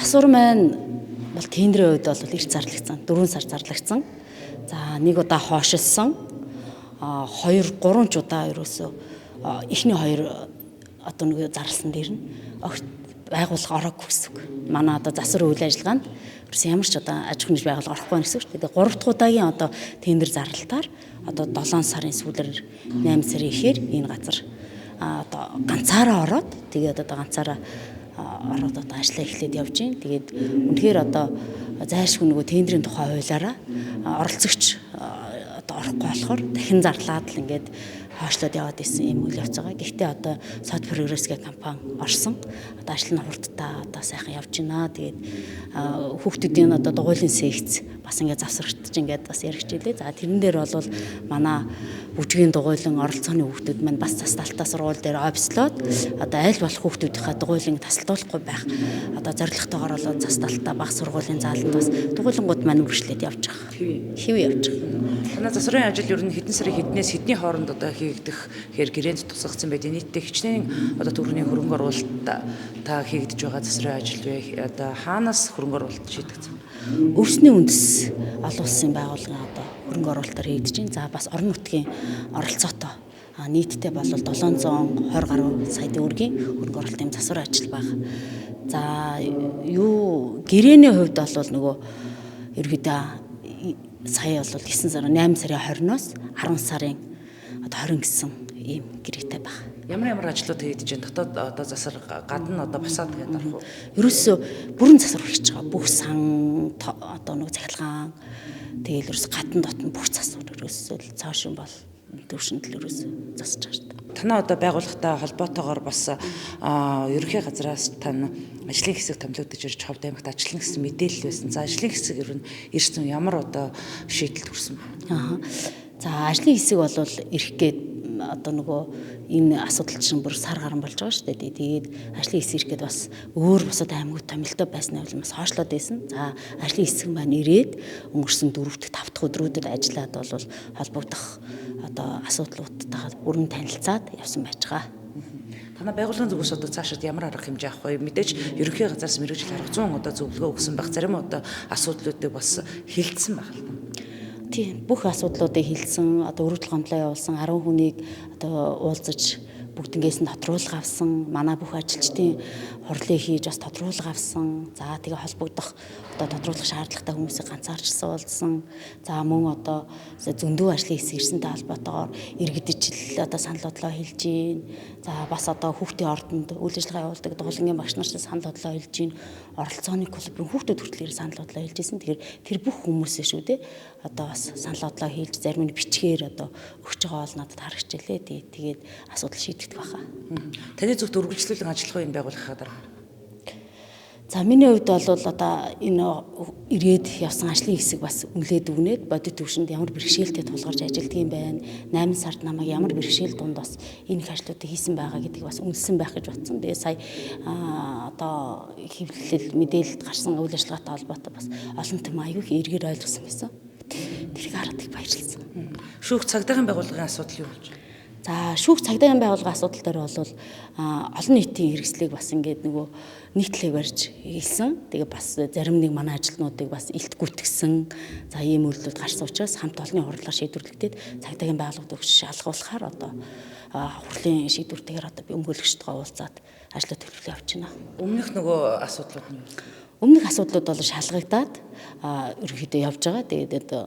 Засвар маань бол тендрийн хувьд бол эрт зарлагдсан. 4 сар зарлагдсан. За нэг удаа хоошилсан. 2 3 ч удаа ерөөсөө эхний хоёр одоо нэг зарласан дээр нь огт байгууллага ороогүй гэсэн үг. Манай одоо засвар үйл ажиллагаанд ерөөсөө ямар ч одоо аж ахуйн нэгж байгууллага орохгүй гэсэн үг шүү дээ. 3 дахь удаагийн одоо тендер зарлалтаар одоо 7 сарын сүүлээр 8 сарын ихээр энэ газар одоо ганцаараа ороод тэгээд одоо ганцаараа ороод одоо ажиллаа эхлээд явж байна. Тэгээд үнэхээр одоо зайлшгүй нөгөө тендрийн тухай хуулиараа оролцогч одоо орохгүй болохоор дахин зарлаад л ингээд хойшлоод яваад исэн юм үйл явц байгаа. Гэхдээ одоо Сод Прогресс гэх компани орсон. Одоо ажил нь хурдтай одоо сайхан явж байна. Тэгээд хүүхдүүдийн одоо дугуйлын секц бас ингээд завсрагдаж ингээд бас яригчилээ. За тэрэн дээр бол манай бүжгийн дугуйлан оролцооны хүүхдүүд маань бас цас талтаа сургууль дээр обслоод одоо аль болох хүүхдүүдийнхээ дугуйлан тасалдуулахгүй байх одоо зорилготойгоор бол цас талтаа баг сургуулийн зааланд бас дугуйлангууд маань үргэлжлээд явж байгаа. Хэв явж байгаа. Танай засварын ажил ер нь хэдэн сарын хэднээс хэдний хооронд одоо хийгдэх хэр гэрээнд тусгагдсан байд. Нийтдээ хичнээн одоо төгрөгийн хөрөнгө оруулалт та хийгдэж байгаа засварын ажил вэ? Одоо хаанаас хөрөнгө оруулалт шийдэгдсэн? Өвсний үндэс олон улсын байгууллагын одоо хөрөнгө оруулалтаар хийгдэж байна. За бас орон нутгийн оролцоотой нийтдээ бол 720 гаруй сая төгрөгийн хөрөнгө оруулалтын засвар ажил байна. За юу гэрээний хувьд бол нөгөө ерөөдөө сая бол 9 сар 8 сарын 20-оос 10 сарын одоо 20 гэсэн ийм гэрээтэй байна. Ямар ямар ажлууд хийгдэж байна? Дотоод одоо засвар гадна одоо бусаад гэдэг арах уу? Ерөөсөө бүрэн засвар хийж байгаа. Бүх сан одоо нэг цахилгаан тэгэл ерөөс гадна дотн бүх засвар ерөөсөө цаашин бол төвшөнд л ерөөсөө засаж байгаа шүү дээ. Танай одоо байгууллагатай холбоотойгоор бас ерөнхий газраас тань ажлын хэсэг томилогдож ирж Ховд аймагт ажиллана гэсэн мэдээлэл байсан. За ажлын хэсэг ер нь ирсэн ямар одоо шийдэлд хүрсэн бэ? За ажлын хэсэг бол ирэх гээд одоо нөгөө энэ асуудал чинь бүр сар гарan болж байгаа шүү дээ. Тэгээд ажлын хэсэг ирэх гээд бас өөр бусад аймагуд томилтой байсны улмаас хойшлоод байсан. За ажлын хэсэг маань ирээд өнгөрсөн 4 дахь 5 дахь өдрүүдэд ажиллаад бол холбогдох одоо асуудлуудтайгаа бүрэн танилцаад явсан байж байгаа. Танай байгууллагын зүгээс одоо цаашид ямар арга хэмжээ авах вэ? Мэдээж ерөнхий газраас мэргэжил арга зүйн одоо зөвлөгөө өгсөн байх. Зарим одоо асуудлуудыг бас хилцсэн байх л та. Тийм, бүх асуудлуудыг хилцсэн, одоо өргөдөл гомдлоо явуулсан 10 хүнийг одоо уулзаж бүгднгээс нь тодруулга авсан. Манай бүх ажилчдын хурлыг хийж бас тодруулга авсан. За тэгээ холбогдох одоо тодруулах шаардлагатай хүмүүсийг ганцаарчсан уулзсан. За мөн одоо зөндөө ажлын хэсэг ирсэнтэй холбоотойгоор иргэдэж одоо санал бодлоо хэлж гин. За бас одоо хүүхдийн ордонд үйл ажиллагаа явуулдаг дугуйлангийн багш нарт санал бодлоо хэлж гин. Оролцооны клубын хүүхдүүд хүртэл санал бодлоо хэлж ирсэн. Тэгэхээр тэр бүх хүмүүсээ шүү дээ. Одоо бас санал бодлоо хэлж зарим нь бичгээр одоо өгч байгаа бол надад харагчлээ. Тэгээд асуудал шийдэгдэх байхаа. Таны зүгт үргэлжлүүлэн ажиллах уу энэ байгууллагын дараа? За миний хувьд бол одоо энэ ирээд явсан ажлын хэсэг бас үнэлээд өгнөд бодит төвшөнд ямар бэрхшээлтэй тулгарч ажилладаг юм байна. 8 сард намайг ямар бэрхшээл дунд бас энэ их ажлуудыг хийсэн байгаа гэдгийг бас үнэлсэн байх гэж бодсон. Тэгээ сая одоо хэвлэл мэдээлэлд гарсан үйл ажиллагаатай холбоотой бас олон төм аягүй их эргээр ойлгосон байсан. Тэрийг хараад их баярлсан. Шүүх цагдаагийн байгууллагын асуудал юу болж байна? За шүүх цагдаагийн байгууллагын асуудал дээр бол олон нийтийн хэрэгслийг бас ингээд нөгөө нийтлэг барьж хийсэн. Тэгээ бас зарим нэг манай ажилтнуудыг бас илт гүйтгсэн. За ийм үйлдэлүүд гарсан учраас хамт олонны хурлаар шийдвэрлэгдээд цагдаагийн байгууллагад өгч шалгуулахаар одоо хурлын шийдвэртэйгээр одоо би өмгөөлөгчтэйгээ уулзаад ажлаа төлөвлөө явж байна. Өмнөх нөгөө асуудлууд нь юу вэ? Өмнөх асуудлууд бол шалгагдаад ерөнхийдөө явж байгаа. Тэгээд одоо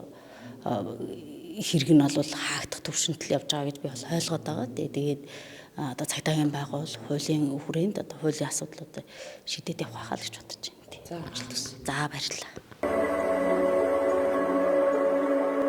хэрэг нь бол хаагдах төвшөнд л явж байгаа гэж би бол ойлгоод байгаа. Тэгээд одоо цагдаагийн байгуул хуулийн хүрээнд одоо хуулийн асуудлуудыг шийдээд явах байхаа л гэж бодож байна. За амжилт хүсье. За баярлалаа.